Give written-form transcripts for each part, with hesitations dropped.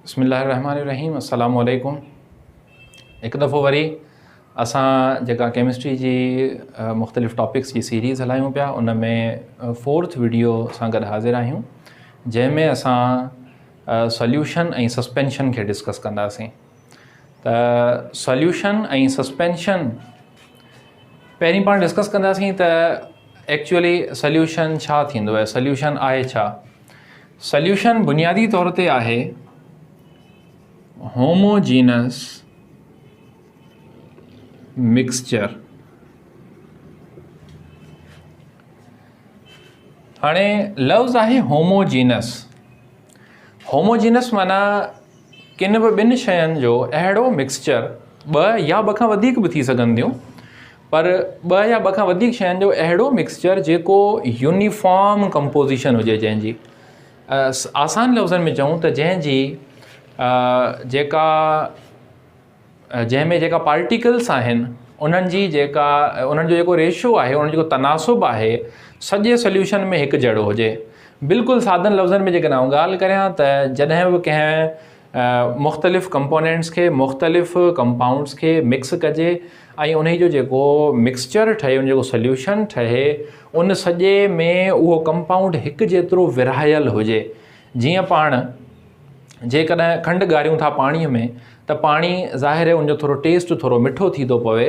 بسم الله الرحمن الرحيم السلام عليڪم هڪ دفعو وري اسان جيڪا ڪيمسٽري جي مختلف ٽاپڪس جي سيريز هلايون پيا ان ۾ فورٿ ويڊيو سان گڏ حاضر آهيون جنهن ۾ اسان سوليوشن ۽ سسپينشن کي ڊسڪس ڪنداسين ته سوليوشن ۽ سسپينشن پهرين پاڻ ڊسڪس ڪنداسين ته ايڪچوئلي سوليوشن ڇا ٿيندو آهي سوليوشن آهي ڇا سوليوشن بنيادي طور تي آهي هوموجينس مڪسچر. هاڻي لفظ آهي هوموجينس. هوموجينس معنيٰ ڪن به ٻن شين جو اهڙو مڪسچر، ٻه يا ٻه کان وڌيڪ به ٿي سگهن ٿيون، پر ٻه يا ٻه کان وڌيڪ شين جو اهڙو مڪسچر جيڪو يونيفارم ڪمپوزيشن هجي، جنهن جي آسان لفظن ۾ چئون ته جنهن جي جيڪا جنهن ۾ جيڪا پارٽيڪلس آهن انهن جي جيڪا انهن جو جيڪو ريشو آهي انهن جو جيڪو تناسب آهي سڄي سوليوشن ۾ هڪ جهڙو هجي. بلڪل سادن لفظن ۾ جيڪڏهن آئون ڳالهه ڪريان ته جڏهن به ڪنهن مختلف ڪمپونينٽس کي مختلف ڪمپائونڊس کي مڪس ڪجي ۽ انهي جو جيڪو مڪسچر ٺهي ان جو جيڪو سوليوشن ٺهي ان سڄي ۾ اهو ڪمپائونڊ هڪ جيترو ورهايل هجي. جيئن پاڻ جيڪڏهن کنڊ ڳاريون ٿا پاڻي ۾ ته پاڻي ظاهر آهي ان جو ٿورو ٽيسٽ ٿورو مٺو ٿي ٿو پوي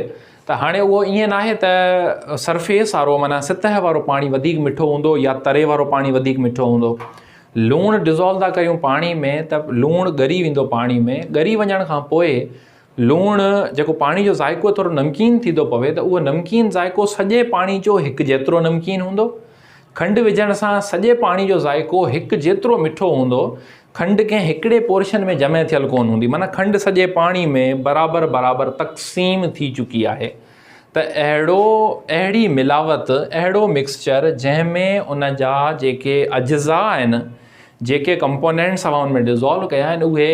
ته هاڻي اهو ائين ناهي ته سرفيس وارو معنيٰ سطح وارو پاڻي وڌيڪ مٺو هوندو يا تري وارو پاڻي وڌيڪ مٺو هوندو. لوڻ ڊزالو ٿا ڪريون پاڻي ۾ ته لوڻ ڳري ويندو پاڻي ۾ ڳري وڃڻ کان پوء لوڻ جيڪو پاڻي جو ذائقو ٿورو نمڪين ٿي ٿو پوي ته اهو نمڪين ذائقو سڄي پاڻي جو هڪ جيترو نمڪين هوندو. کنڊ وجهڻ سان سڄي پاڻي جو ذائقو هڪ جيترو مٺو هوندو. کنڊ ڪنهن هڪڙي پورشن ۾ جمع ٿيل ڪونه هوندي معنيٰ کنڊ سڄي پاڻي ۾ برابر برابر تقسيم ٿي چڪي آهي ته اهڙو اهڙي ملاوت اهڙو مڪسچر جنهن ۾ ان جا جيڪي اجزا آهن جيڪي ڪمپونينٽس اوهان ان ۾ ڊزالو ڪيا آهن اهي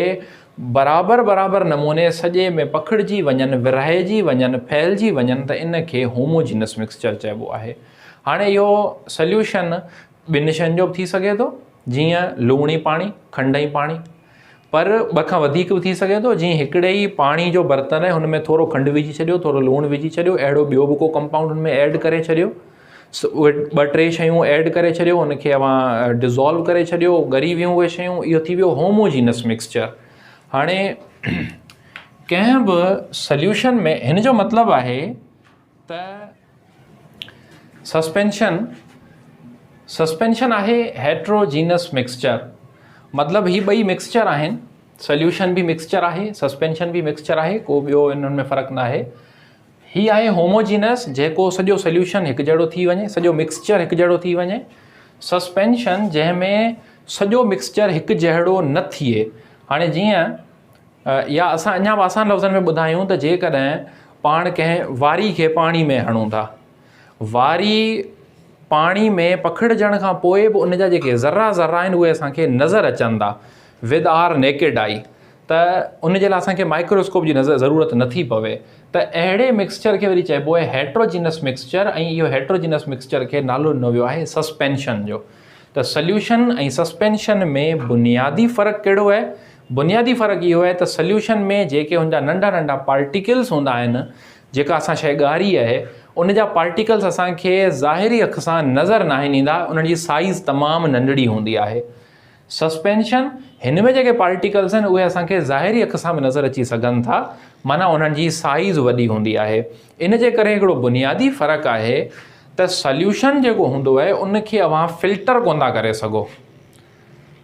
برابر برابر نموني سڄي ۾ پکڙجي وڃن، ورهائجي وڃن، ڦهلجي وڃن ته ان کي هوموجينس مڪسچر چئبو آهي. هاڻي اهو سليوشن ٻن شين جو به ٿي سگهي ٿو جيئن لوڻ ۽ پاڻي، کنڊ ۽ پاڻي پر ٻه کان وڌيڪ به ٿي سگهي ٿو جيئن هڪڙي ئي پاڻي جو برتن آهي هن ۾ ٿورو کنڊ وجهي ڇڏيو ٿورو لوڻ وجهي ڇڏيو اهڙو ٻيو به ڪو ڪمپائونڊ هن ۾ ايڊ ڪري ڇڏيو اهي ٻه ٽي شيون ايڊ ڪري ڇڏيو ان کي اوهان ڊزالو ڪري ڇڏيو ڳري ويون اهي شيون اهو ٿي ويو هوموجينس مڪسچر. هاڻي ڪنهن به سليوشن ۾ هن جو مطلب آهي ته سسپينشن سسپينشن آهي هيٽروجينس مڪسچر مطلب هي ٻئي مڪسچر آهن سليوشن به مڪسچر آهي سسپينشن به مڪسچر آهي ڪو ٻيو انهن ۾ فرق نه آهي. هي آهي هوموجينس جيڪو سڄو سوليوشن هڪجهڙو ٿي وڃي، سڄو مڪسچر هڪجهڙو ٿي وڃي. سسپينشن جنهن ۾ سڄو مڪسچر هڪجهڙو نه ٿئي. هاڻي جيئن يا اسان اڃا به آسان لفظن ۾ ٻڌايون ته جيڪڏهن پاڻ ڪنهن واري کي پاڻي ۾ هڻون ٿا، واري پاڻي ۾ پکڙجڻ کان پوء به ان جا جيڪي ذرا ذرا آهن اهي اسان کي نظر اچن ٿا ود آر نيڪيڊ آئي ته ان جي لاء اسان کي مائڪروسڪوپ جي نظر ضرورت نه ٿي پوي ته اهڙي مڪسچر کي وري چئبو آهي هيٽروجينس مڪسچر ۽ اهو هيٽروجينس مڪسچر کي نالو ڏنو ويو آهي سسپينشن جو ته سليوشن ۽ سسپينشن ۾ بنيادي فرق ڪهڙو آهي بنيادي فرق اهو آهي ته سليوشن ۾ جيڪي هن جا ننڍا ننڍا پارٽيڪلس هوندا آهن جيڪا اسان شيء ڳاري آهي ان جا پارٽيڪلس اسان کي ظاهري اک سان نظر ناهن ايندا انهن جي سائيز تمام ننڍڙي هوندي آهي. سسپينشن، هن ۾ جيڪي پارٽيڪلس آهن اهي اسان کي ظاهري اک سان به نظر اچي سگهن ٿا معنيٰ انهن جي سائيز وڏي هوندي آهي. ان جي ڪري هڪڙو بنيادي فرق آهي ته سليوشن جيڪو هوندو آهي ان کي اوهان فلٽر ڪونه ٿا ڪري سگهو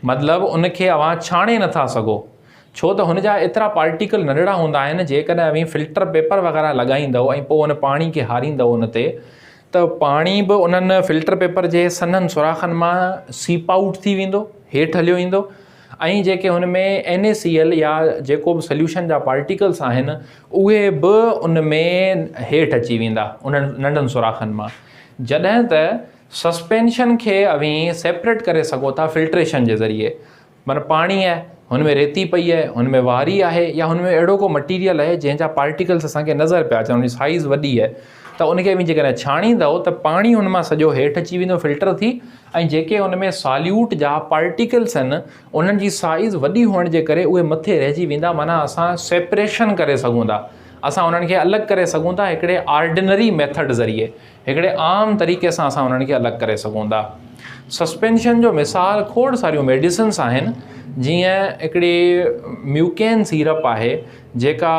مطلب ان کي اوهان ڇاڻي نٿا سگهو ڇو ته هن جا ايترا پارٽيڪل ننڍڙا هوندا آهن جيڪڏهن اوهين فلٽر پيپر وغيره لڳائيندؤ ۽ پوء ان پاڻي کي هاريندؤ ان تي ته پاڻي به انهن فلٽر پيپر جي سنهن سوراخن مان سيپ آئوٽ ٿي ويندو هيٺ هليو ايندو ۽ جيڪي هن ۾ اين اي سي ايل يا جيڪو به سليوشن جا پارٽيڪلس آهن اهي به ان ۾ هيٺ اچي ويندا انهن ننڍن سوراخن مان جڏهن ته سسپينشن کي اوهين سيپريٽ ڪري سگهو ٿا فلٽريشن جي ذريعي معنيٰ پاڻي آهي، هن ۾ ريتي پئي آهي، هن ۾ واري آهي يا هن ۾ اهڙو ڪو مٽيريل آهي جنهن جا پارٽيڪلس اسان کي نظر پيا اچن، ان جي سائيز وڏي آهي ته ان کي اوهين جيڪڏهن ڇاڻيندؤ ته پاڻي ان مان سڄو هيٺ اچي ويندو فلٽر ٿي ۽ جيڪي ان ۾ ساليوٽ جا پارٽيڪلس آهن انهن جي سائيز وڏي هئڻ جي ڪري اهي مٿي رهجي ويندا معنيٰ اسان سيپريشن ڪري سگهون ٿا اسان انهن کي الڳ ڪري سگهون ٿا هڪڙي آرڊنري ميٿڊ ذريعي هڪڙي عام طريقي سان اسان انهن کي الڳ ڪري سگهون ٿا. سسپينشن جو مثال کوڙ ساريون ميڊيسنس آهن جيئن هڪڙي ميوڪين سيرپ آهي جيڪا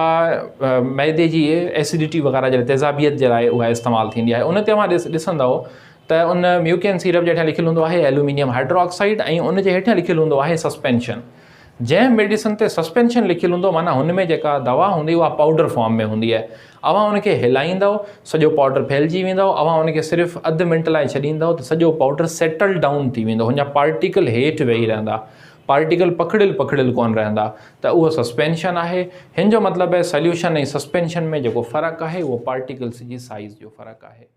معدي جي ايسڊٽي وغيره جي لاء تيزابيت جي لاء اها استعمال ٿيندي آهي ان تي اوهان ڏسندؤ ته ان ميوڪين سيرپ جي هيٺيان لکيل هوندو آهي ايلومينيم هائڊروآڪسائيڊ ۽ ان جي هيٺيان لکيل هوندو آهي سسپينشن جنهن ميڊيسن تي سسپينشن لکيل هوندو معنيٰ هن ۾ جيڪا دوا هوندي اها پائوڊر فارم ۾ هوندي آهي اوهان ان کي هلائيندؤ سڄو پائوڊر ڦهلجي ويندو اوهان ان کي صرف اڌ منٽ لاء ڇڏيندؤ ته سڄو پائوڊر سيٽل ڊائون ٿي ويندو هن جا پارٽيڪل هيٺ ويهي رهندا پارٽيڪل پکڙيل پکڙيل ڪونه رهندا ته اهو سسپينشن آهي هن جو مطلب آهي سليوشن ۽ سسپينشن ۾ جيڪو فرق آهي اهو پارٽيڪلس جي سائيز جو فرق آهي.